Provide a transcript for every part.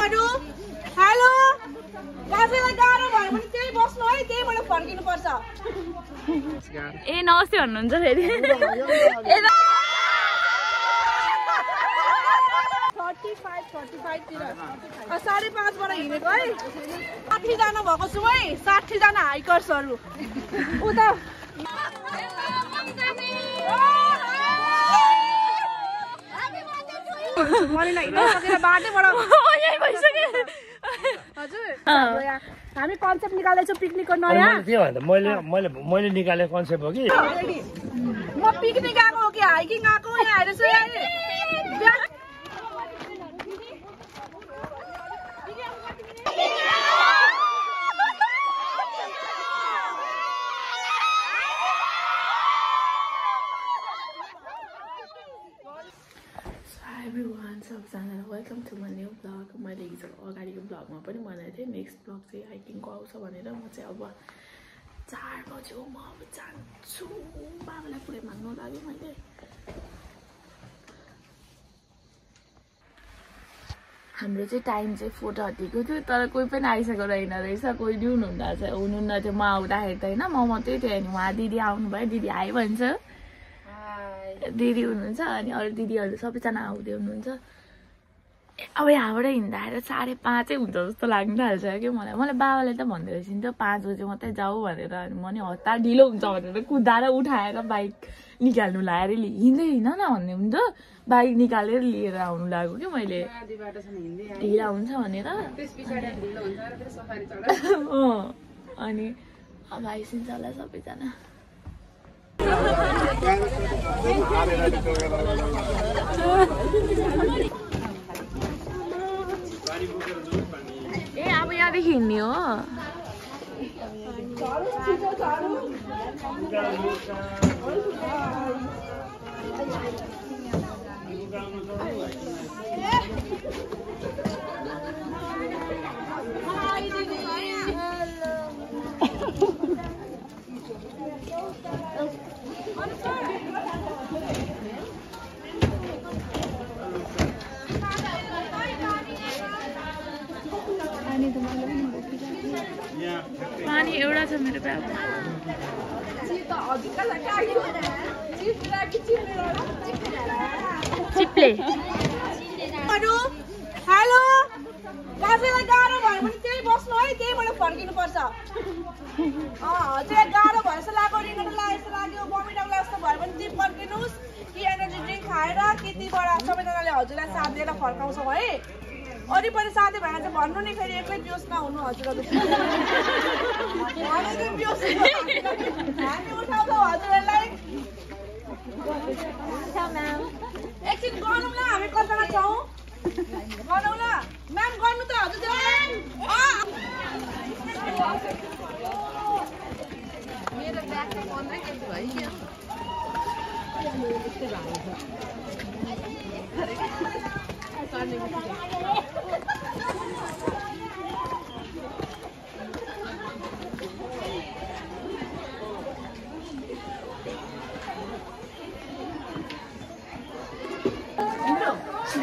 Hello कसैलाई गाह्रो भयो भने त्यही बस्नु है, त्यहीबाट फर्किनु पर्छ। ए नमस्ते भन्नुहुन्छ फेरि। 35 तिर 5:30 बाट हिँडेको है। 60 जना भएको छु है, 60 जना हाइकर्सहरु उता। मैले हिँड्न सकेर बाटैबाट यही भइसक्यो। हजुर हामी कन्सेप्ट निकालेछौँ पिकनिकको नयाँ। के भन्दा मैले निकालेको कन्सेप्ट हो कि म पिकनिक आएको हो कि हाइकिङ आएको यहाँ आएर चाहिँ सबजनालाई welcome to my new blog. मैले हिजो अगाडिको ब्लगमा पनि भनेको थिएँ नेक्स्ट ब्लग चाहिँ हाइकिङको आउँछ भनेर। म चाहिँ अब 4 बज्यो, म अब जान्छु। बाबालाई पुरै माग्नु लाग्यो मैले। हाम्रो चाहिँ टाइम चाहिँ 4:30को थियो, तर कोही पनि आइसकेको रहेन रहेछ। कोही नि हुनुहुन्न थियो। म आउँदाखेरि त होइन, म मात्रै थियो। अनि उहाँ दिदी आउनुभयो, दिदी आयो भन्छ। दिदी हुनुहुन्छ अनि अरू दिदीहरू सबैजना आउँदै हुनुहुन्छ। अब यहाँबाट हिँड्दाखेरि 5:30 हुन्छ जस्तो लाग्न थाल्छ कि मलाई बाबाले त भन्दै रहेछ नि त 5 बजे मात्रै जाऊ भनेर। अनि म नि हतार ढिलो हुन्छ भनेर कुदाएर उठाएर बाइक निकाल्नु लगाएर हिँड्दै हिँड न भन्ने हुन्छ, बाइक निकालेर लिएर आउनु लाग्यो कि मैले। ढिला हुन्छ भनेर अनि अब आइसिन्छ होला सबैजना। ए अब यहाँदेखि हिँड्ने हो। पानी एउटा छ मेरो ब्यागमा। चिप्ले हेलो कसैलाई गाह्रो भयो भने त्यही बस्नु है, त्यहीबाट फर्किनु पर्छ। चाहिँ गाह्रो भयो जस्तो लाग्यो, रिङ्गटा लाग्यो जस्तो लाग्यो, बमिट आउला जस्तो भयो भने चाहिँ फर्किनुहोस् कि एनर्जी ड्रिङ्क खाएर त्यतिबाट सबैजनाले हजुरलाई साथ दिएर फर्काउँछौँ है। वरिपरि साथी भाइलाई चाहिँ भन्नु नि फेरि एक्लै बियोस नहुनु हजुरहरू। हामी उठाउँछौँ हजुरहरूलाई। एकछिन गरौँ ल, हामी कतिजना छौँ गरौँ ल। म्याम गर्नु त हजुर। मेरो ब्याग चाहिँ 15 केजी भइसक्यो।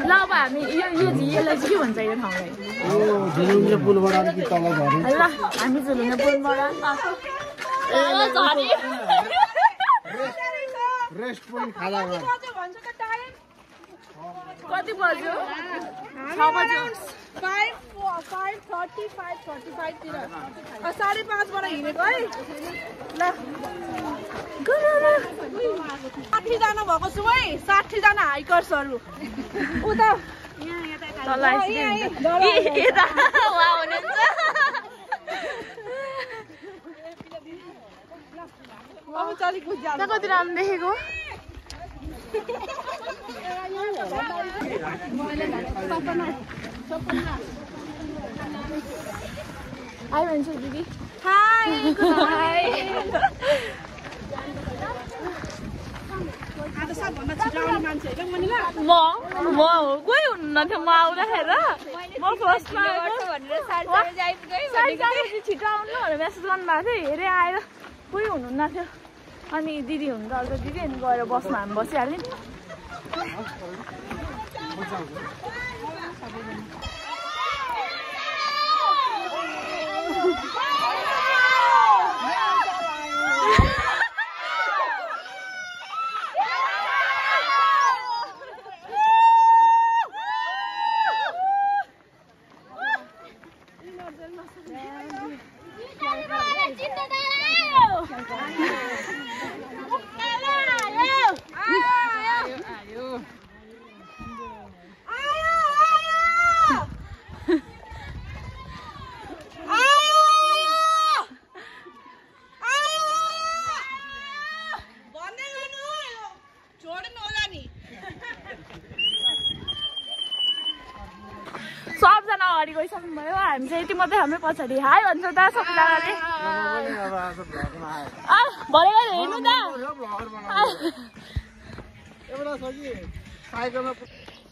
ल अब हामी यसलाई चाहिँ के भन्छ यो ठाउँलाई? झुलुङ्गे पुलबाट अलिकति तल झऱ्यो। ल हामी झुलुङ्गे पुलबाट रेस्ट पोइन्ट खाजा घर। कति बज्यो? 6 बज्यो। 5:45 तिर 5:30 बाट हिँडेको है। ल 60 जना भएको छु है, 60 जना हाइकर्सहरु उता तल आइसक्यो। यता वा हुनुहुन्छ। अब चली कुद्या। कति राम्रो देखेको। हाई भन्छु दिदी। High high. आज सबभन्दा छिटो आउने मान्छे हैन मनिला? म कोही हुनुहुन्न थियो म आउँदाखेरि। म फर्स्टमा भनेर 4:30 आइपुगेँ भनेको छिटो आउनु भनेर मेसेज गर्नुभएको थियो। हेरे आएर कोही हुनुहुन्न थियो। अनि दिदी हुन्छ अर्को दिदी अनि गएर बसमा हामी बसिहाल्ने। सबजना अगाडि गइसक्नुभयो हामी चाहिँ यति मात्रै हाम्रै पछाडि हाई भन्छ त सबैजनाले भरे गएर हेर्नु त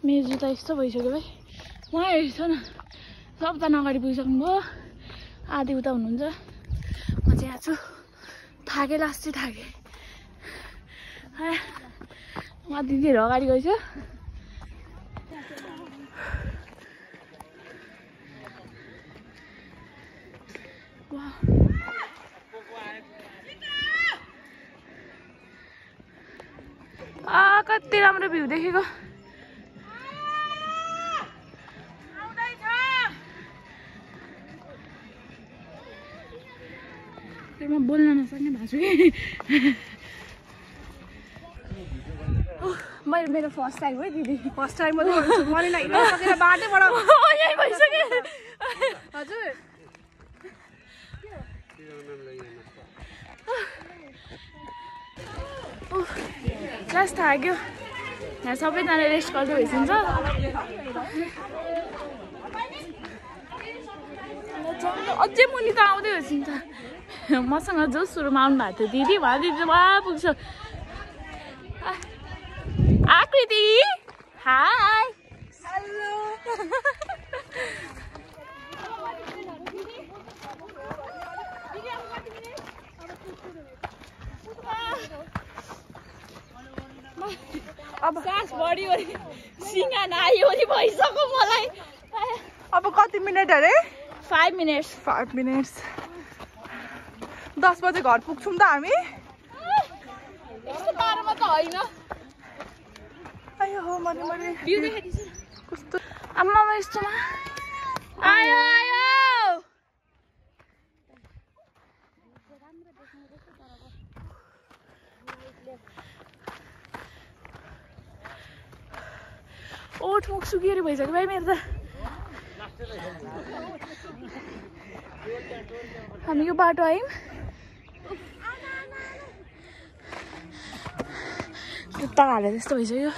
मेरो जुत्ता यस्तो भइसक्यो भाइ उहाँ हेर्छ न सबजना अगाडि पुगिसक्नुभयो आधी उता हुनुहुन्छ म चाहिँ आएको छु थाकेँ लास्ट चाहिँ थाकेँ उहाँ दिदीहरू अगाडि गइछ कति राम्रो भ्यू देखेको म बोल्न नसक्ने भएको छु कि मेरो फर्स्ट टाइम हो दिदी फर्स्ट टाइम मैले हिँड्न बाटैबाट यही भइसक्यो हजुर लास्ट थाक्यो यहाँ सबैजना रेस्ट गर्दै भइसक्छ अझै मुनि त आउँदै भइसक्छ मसँग जो सुरुमा आउनु भएको थियो दिदी उहाँ दिदी वा पुग्छ आकृति हाई हेलो अब सास बढी सिङ्गा नआयो नि भइसक्यो मलाई अब कति मिनट अरे 5 मिनट्स 5 मिनट्स 10 बजे घर पुग्छौँ त हामी यस्तो पारोमा त होइन आयो हो मैले भ्यू देखाइदिन्छु कस्तो आम्मामा यस्तोमा आयो आयो ओठ मुख सुकेर भइसक्यो भाइ मेरो त हामी यो बाटो आयौँ खुट्टा हालेर त्यस्तो भइसक्यो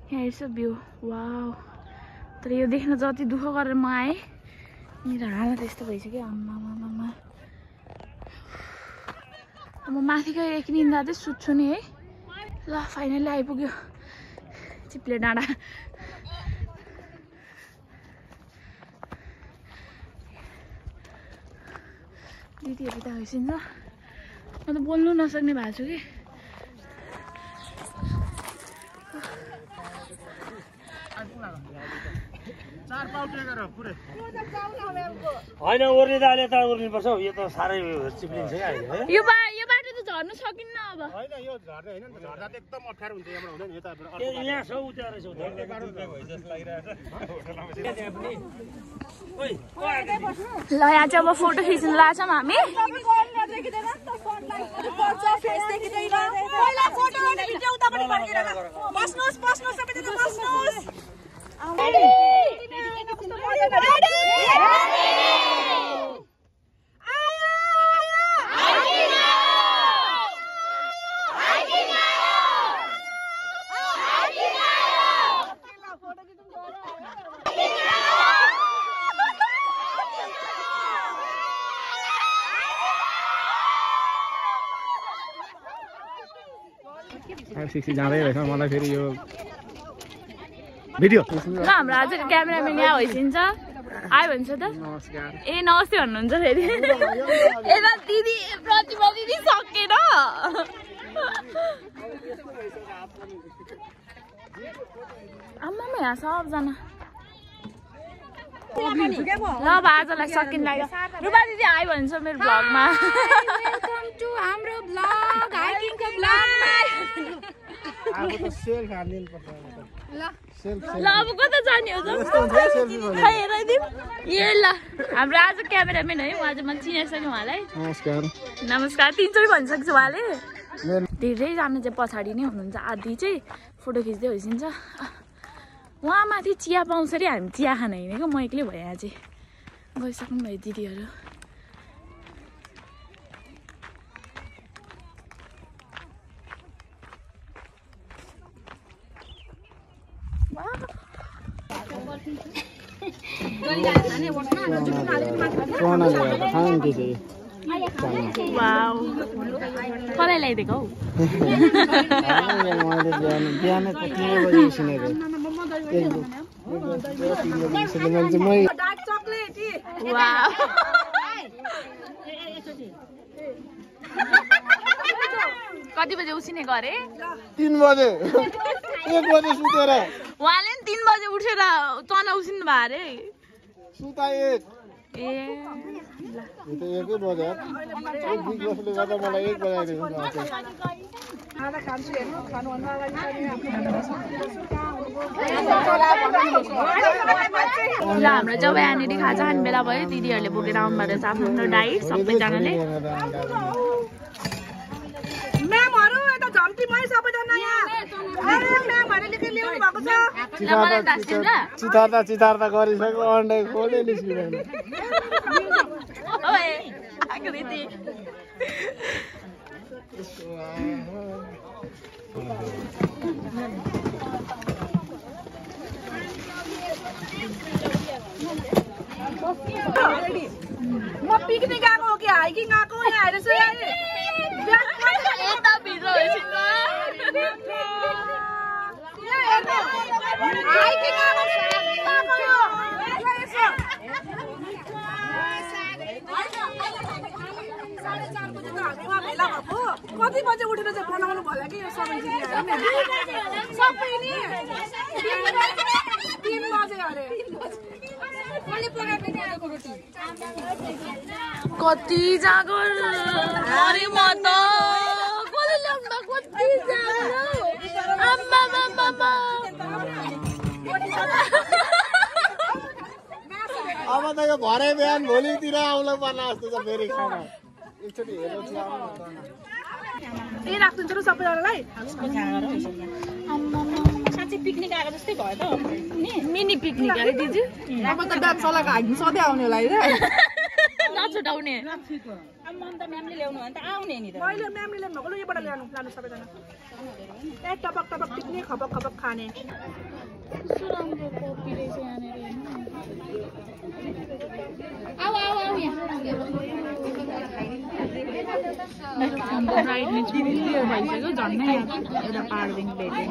यहाँ हेर्छ भ्यू वाउ तर यो देख्न जति दुःख गरेर म आएँ मेरो हालत यस्तो भइसक्यो आम्मामा म माथि गएर एकदिन जाँदै सुत्छु नि है ल फाइनली आइपुग्यो चिप्ले डाँडा दिदीहरू त भइसक्छ म त बोल्नु नसक्ने भएको छु कि होइन ओर्ने त अहिले त ओर्नुपर्छ यो त साह्रै चिप्लिन्छ क्या अहिले यो बाटो त झर्नु सकिन्न अब होइन यो झर्दै होइन नि त झर्दा त एकदम अप्ठ्यारो हुन्छ यहाँबाट हुँदैन यताबाट यहाँ छ उता रहेछ ल यहाँ चाहिँ अब फोटो खिच्नु लाग्छौँ हामी जाँदै रहेछ मलाई फेरि यो भिडियो ल हाम्रो आजको क्यामेराम्यान यहाँ भइसिन्छ आयो भन्छ त ए नमस्ते भन्नुहुन्छ फेरि यता दिदी प्रतिभा दिदी सकेन आम्मामा यहाँ सबजना ल आजलाई सकिन लाग्यो रुपा दिदी आइ भन्छ मेरो भ्लगमा वेलकम टु हाम्रो भ्लग हाइकिङको भ्लगमा अब त सेल हान्दिन पर्छ ल ल अब कता जाने हो त खै हेराइदिउँ ए ल हाम्रो आज क्यामेराम्यान है आज मैले चिनाइसक्यो उहाँलाई नमस्कार नमस्कार 3 चोटि भनिसक्छु उहाँले धेरैजना चाहिँ पछाडि नै हुनुहुन्छ आधी चाहिँ फोटो खिच्दै होइसिन्छ उहाँ माथि चिया पाउँछ अरे हामी चिया खान हिँडेको म एक्लै भएँ आज गइसक्नु भयो दिदीहरू वाउ कसलाई ल्याइदिएको हौ बिहानै त 3 बजे सुनेको वाउ कति बजे उसिनेको अरे 3 बजे 1 बजे सुतेर उहाँले नि 3 बजे उठेर चना उसिन्नु भयो अरे सुता 1 ए त 1 बजे एक बिग बसले गर्दा मलाई 1 बजाइदिएको आधा खान्छु हेर्नु खानुभन्दा अगाडि ल हाम्रो जब यहाँनिर खाजा खाने बेला भयो दिदीहरूले बोकेर आउनुभएको रहेछ आफ्नो डाइट सबैजनाले म्यामहरु यता झम्टीमै सबैजना यहाँ अरे म्यामहरुले के ल्याउनु भएको छ चितार्दा गरिसक्यो अन्डै खोले निस्किदैन ओए आकृति म पिकनिक आएको हो कि हाइकिङ आएको यहाँ हेर्नु छ यता भित्र होइसिन्छ हाइकिङ कति बजे उठेर चाहिँ बनाउनु भयो कि यो सबै सबै नि 3 बजे अरे कति जागर अरे म त कसले ल्याउनु कति जागर आम्मा मामा अब त यो भरे बिहान भोलितिर आउला पर्ला जस्तो छ फेरि खाना एकचोटि हेरेर चाहिँ ए राख्दिन्छ र सबैजनालाई साँच्चै पिकनिक आएको जस्तै भयो त मिनी पिकनिक अरे दिदी अब त डान्स चलाएको हाइकिङ सधैँ आउने होला है नछुटाउने अब मन त म्यामले ल्याउनु भने त आउने नि त मैले म्यामले ल्याउनु भएको यहीबाट लानु सबैजना ए टपक टपक टिप्ने खपक खपक खाने कस्तो राम्रो कपी रहेछ यहाँनिर आऊ आऊ आऊ यहाँ ब्राइटनेस क्लियर भइसक्यो झन्नै एउटा पाहाडदेखि भेटेँ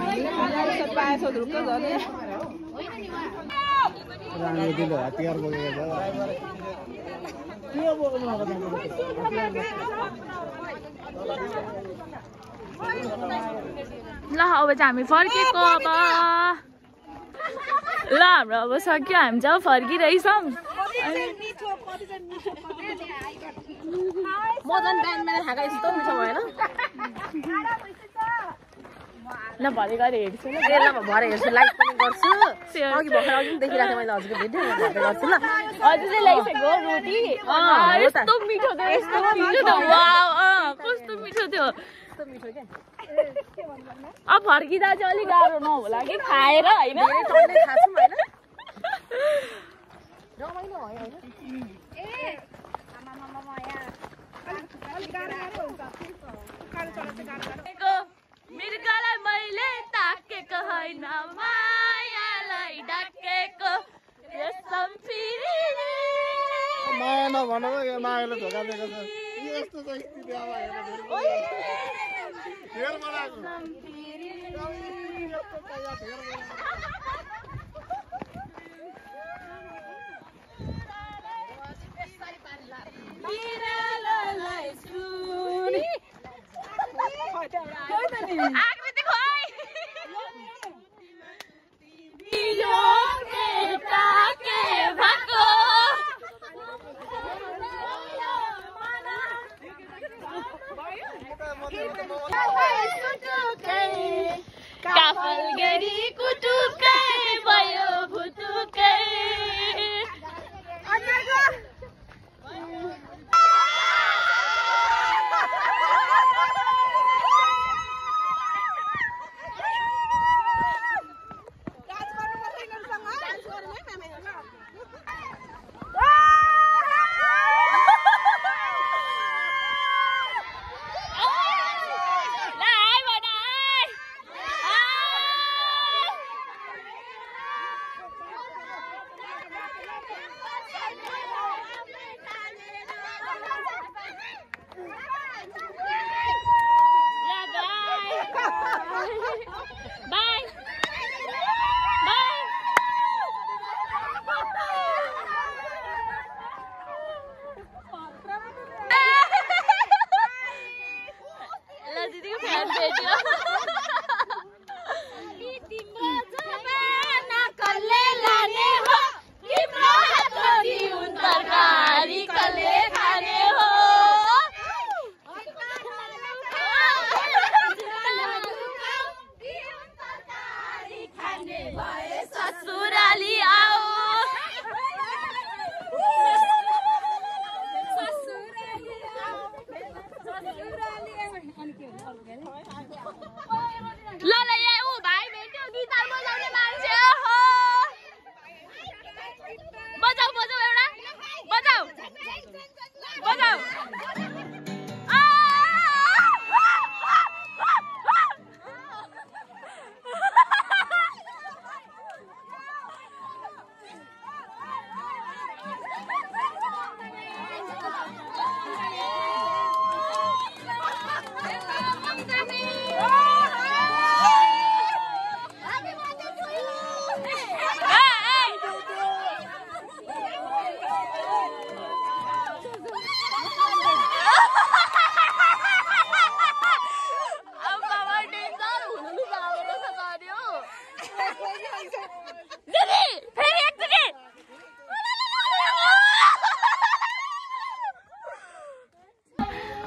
राम्रो दिलो हतियार बोकेको के बोक्नु ल अब चाहिँ हामी फर्केको अब ल हाम्रो अब सक्यो हामी चाहिँ फर्किरहेछौँ म झन् बिहान बिहान खाएको यस्तो मिठो भएन ल भरे गएर हेर्छु ल भरे हेर्छु लाइक पनि गर्छु अघि भर्खर अघि पनि देखिरहेको मैले हजुरको भिडियो गर्छु ल हजुरले ल्याइसक्यो रोटी यस्तो मिठो थियो यस्तो मिठो थियो वाउ कस्तो मिठो थियो अब फर्किँदा चाहिँ अलिक गाह्रो नहोला कि खाएर होइन मृगलाई मैले ताकेको होइन मायालाई डाकेको रेशम फेरि माया नभनेको यो मायाले धोका दिएको छ यस्तो छ स्थिति अब हेर बनाएको आकृति खोइ के भएको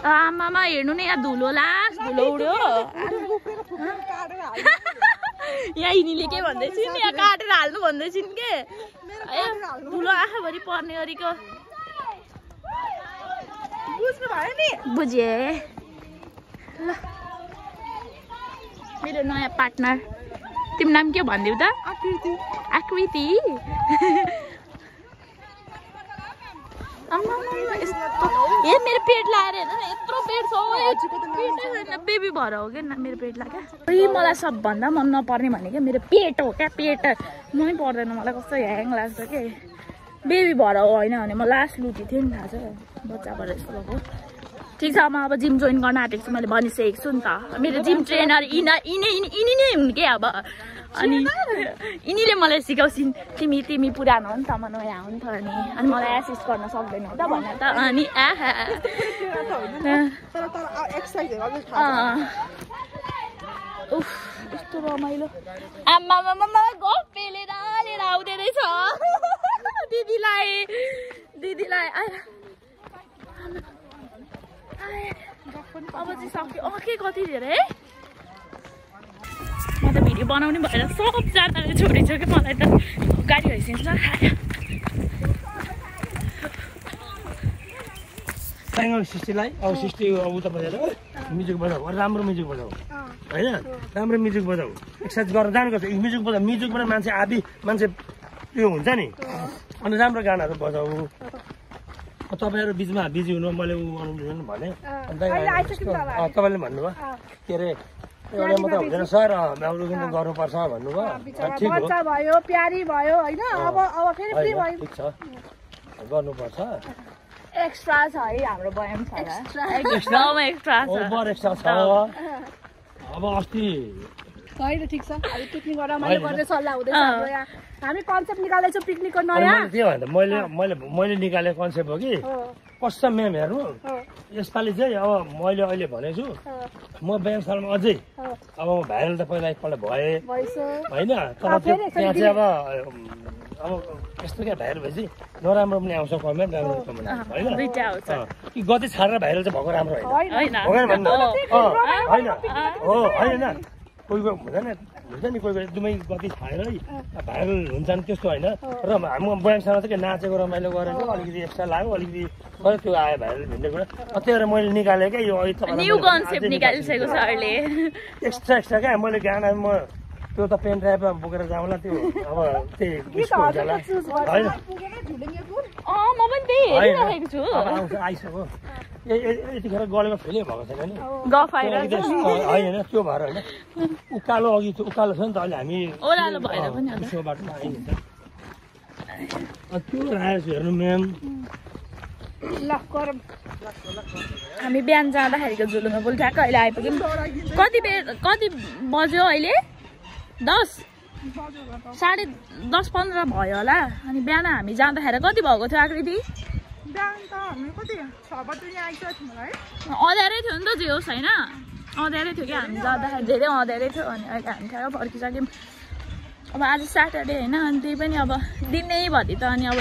आमामा हेर्नु नि यहाँ धुलो लास धुलो उड्यो यहाँ यिनीले के भन्दैछिन् यहाँ काटेर हाल्नु भन्दैछिन् के धुलो आँखाभरि पर्ने गरेको बुझ्नु भयो नि बुझे ल मेरो नयाँ पार्टनर तिम्रो नाम के भनिदेऊ त आकृति ए मेरो पेट लाएर हेर्नु न यत्रो पेट छ बेबी भएर हो क्या मेरो पेट लाग्यो मलाई सबभन्दा मन नपर्ने भनेको मेरो पेट हो क्या पेट मै पर्दैन मलाई कस्तो ह्याङ लाग्छ के बेबी भएर हो होइन भने म लास्ट लुटी थिएँ नि थाहा छ बच्चा भएर यस्तो भएको ठिक छ म अब जिम जोइन गर्न आँटेको छु मैले भनिसकेको छु नि त मेरो जिम ट्रेनर यिनी नै हुन् के अब अनि यिनीले मलाई सिकाउँछिन् तिमी पुरानो हो नि त म नयाँ हो नि त अनि मलाई एसिस्ट गर्न सक्दैनौ त भनेर त अनि उफ यस्तो रमाइलो आमामामा गफेले लिएर आउँदै रहेछ दिदीलाई अब चाहिँ सक्यो के कति धेरै है म त भिडियो बनाउने भएर सबजनाले छोडिसक्यो मलाई त गाडी हैसिन्छ सिस्टीलाई अब सिस्टी अब उता बजाएर म्युजिक बजाऊ राम्रो म्युजिक बजाऊ होइन राम्रो म्युजिक बजाऊ एक्सर्साइज गरेर जानुपर्छ म्युजिक बजाऊ म्युजिकबाट मान्छे आदि मान्छे त्यो हुन्छ नि अनि राम्रो गानाहरू बजाऊ तपाईँहरू बिचमा बिजी हुनु मैले भने तपाईँले भन्नुभयो के अरे एउटा मात्र हुँदैन सर अरू पनि गर्नुपर्छ भन्नुभयो ठिक भयो प्यारी भयो होइन अब फेरि फ्री भयो ठिक छ गर्नुपर्छ एक्स्ट्रा छ है हाम्रो बयाम छ एक्स्ट्रा छ अब अस्ति होइन ठिक छ हामी पिकनिक गर्न मैले गर्ने सल्लाह हुँदैछ हाम्रो यहाँ हामी कन्सेप्ट निकालेछौँ पिकनिकको नयाँ के भन्दा मैले निकालेको कन्सेप्ट हो कि कस्तो म्याम हेर्नु यसपालि चाहिँ अब मैले अहिले भनेछु म व्यायामशालामा अझै अब म भाइरल त पहिला एकपल्ट भएँ होइन तर त्यहाँ चाहिँ अब यस्तो क्या भाइरल भएपछि नराम्रो पनि आउँछ कमेन्ट राम्रो कमेन्ट होइन कि गति छाडेर भाइरल चाहिँ भएको राम्रो होइन होइन हो होइन कोही कोही हुन्छ नि कोही कोही एकदमै गति छाडेर भाइरल हुन्छ नि त्यस्तो होइन र हाम्रो व्यायामशाला चाहिँ नाचेको रमाइलो गरेर अलिकति एक्स्ट्रा लाग्यो अलिकति गऱ्यो त्यो आयो भाइरल भन्ने कुरा त्यही भएर मैले निकालेँ क्या यो एक्स्ट्रा क्या मैले गाना म त्यो त पेन ड्राइभमा बोकेर जाउँला त्यो अब त्यही उयसको हुन्छ होला होइन आउँछ आइसक्यो यतिखेर गलेमा फेरि भएको छैन नि होइन त्यो भएर होइन उकालो अघि उकालो छ नि त अहिले हामी उसको बाटोमा आइन्छ त्यो आएछु हेर्नु म्याम हामी बिहान जाँदाखेरिको जुलुमा बोल ठ्याक्क अहिले आइपुग्यौँ कति बज्यो अहिले 10:30-15 भयो होला अनि बिहान हामी जाँदाखेरि कति भएको थियो आकृति अँध्यारै थियो नि त जे होस् होइन अँध्यारै थियो कि हामी जाँदाखेरि धेरै अँध्यारै थियो अनि अहिले हामी ठ्याक्क फर्किसक्यौँ अब आज स्याटरडे होइन अनि त्यही पनि अब दिनैभरि त अनि अब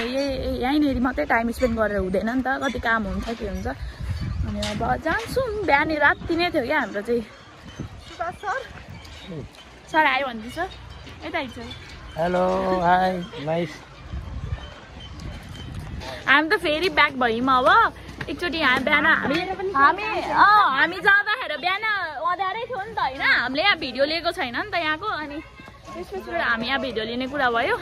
यहीँनिर मात्रै टाइम स्पेन्ड गरेर हुँदैन नि त कति काम हुन्छ के हुन्छ अनि अब जान्छौँ बिहान राति नै थियो क्या हाम्रो चाहिँ सर आयो भन्दैछ यता आइन्छ हेलो हाई नाइस हामी त फेरि ब्याक भयौँ अब एकचोटि यहाँ बिहान हामी जाँदाखेरि बिहान अँध्यारै थियो नि त होइन हामीले यहाँ भिडियो लिएको छैन नि त यहाँको अनि त्यसपछि हामी यहाँ भिडियो लिने कुरा भयो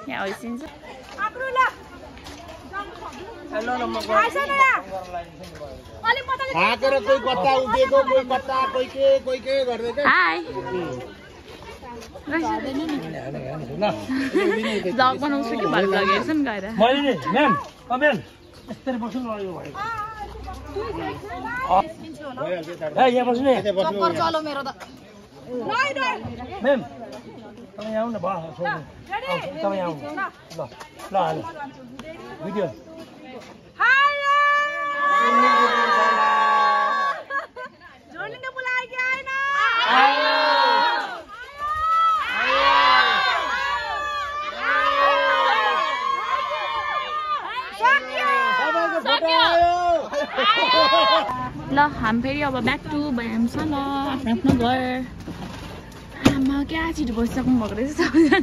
यहाँ होइसिन्छ हाकेर कोही कता उभिएको कोही कता कोही के गर्दै क्या जग बनाउँछु कि भर लगेको छ नि गएर मैले नि म्याम कमेन यसरी बस्नु लाग्यो भाइ यहाँ बस्नु नि चलो मेरो त म्याम तपाईँ आउनु भयो तपाईँ आउनु ल भिडियो ल हामी फेरि अब ब्याक टु भ्यामसँग आफ्नो आफ्नो घर। आमा क्या छिटो बसिसक्नु भएको रहेछ सबैजना।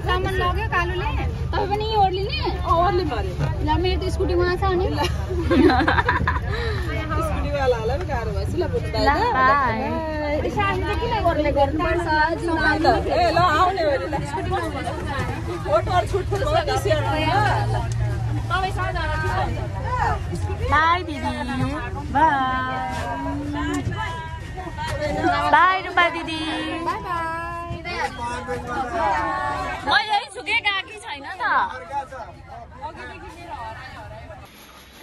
सामान लग्यो कालुले तपाईँ पनि ओर्लिने ओर्ली पऱ्यो ल मेरो त स्कुटी उहाँ छ नि स्कुटीवालालाई पनि गाह्रो भएछ ल बुझ्दा किन ओर्ले गर्नुपर्छ ए ल आउने हो नि फोटोहरु छुट्टो बाई दिदी बाई बाई रुपा दिदी म यही छु के गएकी छैन त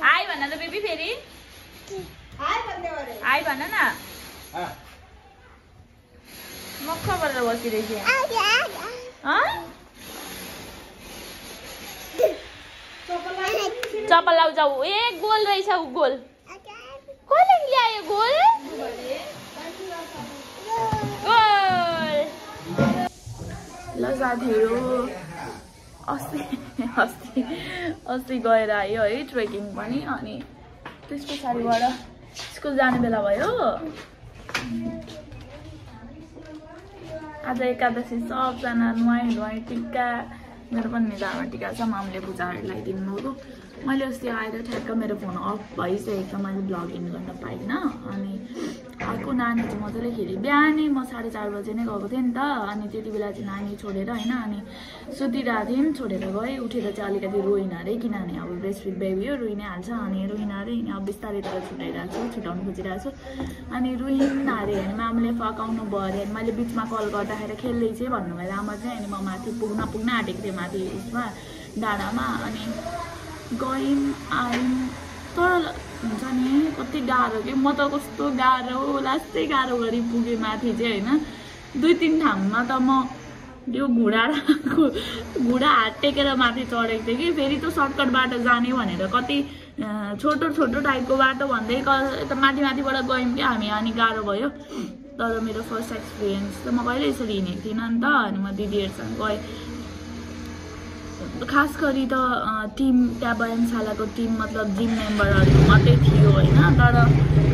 हाई भन्न त बेबी फेरि हाई भन्न न मक्ख गरेर बसिरहेछ चप्पल लाउ जाऊ ए गोल रहेछ उ गोल कसले ल्यायो गोल गोल ल साथीहरू अस्ति गएर आयो है ट्रेकिङ पनि अनि त्यस पछाडिबाट स्कुल जाने बेला भयो आज एकादशी सबजना नुहाई टिका मेरो पनि निधारमा टिका छ मामले पूजाहरू लगाइदिनु भएको मैले अस्ति आएर ठ्याक्क मेरो फोन अफ भइसकेको मैले ब्लगिङ गर्न पाइनँ अनि अर्को नानी चाहिँ मजाले खेलेँ बिहानै म 4:30 बजे नै गएको थिएँ नि त अनि त्यति बेला चाहिँ नानी छोडेर होइन अनि सुतिरहेको थिएँ छोडेर गएँ उठेर चाहिँ अलिकति रोइनँ अरे किनभने अब ब्रेस्ट फिड बेबी हो रोइ नै हाल्छ अनि रोइनँ अरे अब बिस्तारै तर छुटाउनु खोजिरहेको छु अनि रोइनँ अरे अनि मामले फकाउनु भयो अरे अनि मैले बिचमा कल गर्दाखेरि खेल्दै चाहिँ भन्नुभयो आमा चाहिँ अनि म माथि पुग्न आँटेको थिएँ माथि उसमा डाँडामा अनि गयौँ आयौँ तर हुन्छ नि कति गाह्रो कि म त कस्तो गाह्रो लास्टै गाह्रो गरी पुगेँ माथि चाहिँ होइन 2-3 ठाउँमा त म यो घुँडा हात टेकेर माथि चढेको थिएँ कि फेरि त सर्टकट बाटो जाने भनेर कति छोटो टाइपको बाटो भन्दै माथिबाट गयौँ कि हामी अनि गाह्रो भयो तर मेरो फर्स्ट एक्सपिरियन्स त म कहिले यसरी हिँडेको थिइनँ नि त अनि म दिदीहरूसँग गएँ खास गरी त टिम त्यहाँ व्यायामशालाको टिम मतलब जिम मेम्बरहरू मात्रै थियो होइन तर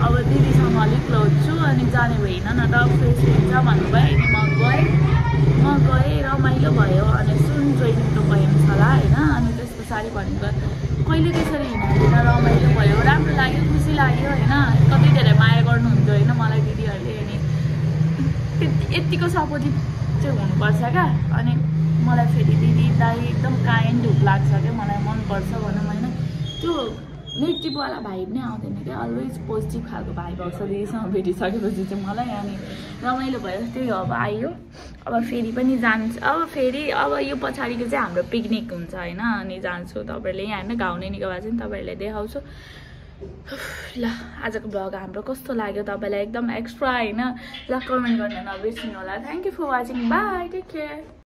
अब दिदीसँग अलिक क्लोज छु अनि जाने भएन न त फ्रेस हुन्छ भन्नुभयो अनि म गएँ रमाइलो भयो अनि सुन जोइनिङको व्यायामशाला होइन अनि त्यस पछाडि भनेको कहिले त्यसरी हिँड्दैन रमाइलो भयो राम्रो लाग्यो खुसी लाग्यो होइन कति धेरै माया गर्नुहुन्थ्यो होइन मलाई दिदीहरूले अनि यतिको सपोर्टिभ चाहिँ हुनुपर्छ क्या अनि मलाई फेरि दिदी दाइ एकदम काइन्ड लाग्छ क्या मलाई मनपर्छ भनौँ होइन त्यो नेगेटिभवाला भाइब नै आउँदैन क्या अलवेज पोजिटिभ खालको भाइब आउँछ दिदीसँग भेटिसकेपछि चाहिँ मलाई अनि रमाइलो भयो त्यही हो अब आयो अब फेरि पनि जान्छ अब यो पछाडिको चाहिँ हाम्रो पिकनिक हुन्छ होइन अनि जान्छु तपाईँहरूले यहाँ होइन घाउ नै निको भएको छ नि तपाईँहरूले देखाउँछु ल आजको ब्लग हाम्रो कस्तो लाग्यो तपाईँलाई एकदम एक्स्ट्रा होइन ल कमेन्ट गर्न नबिर्सिनु होला thank you for watching bye take care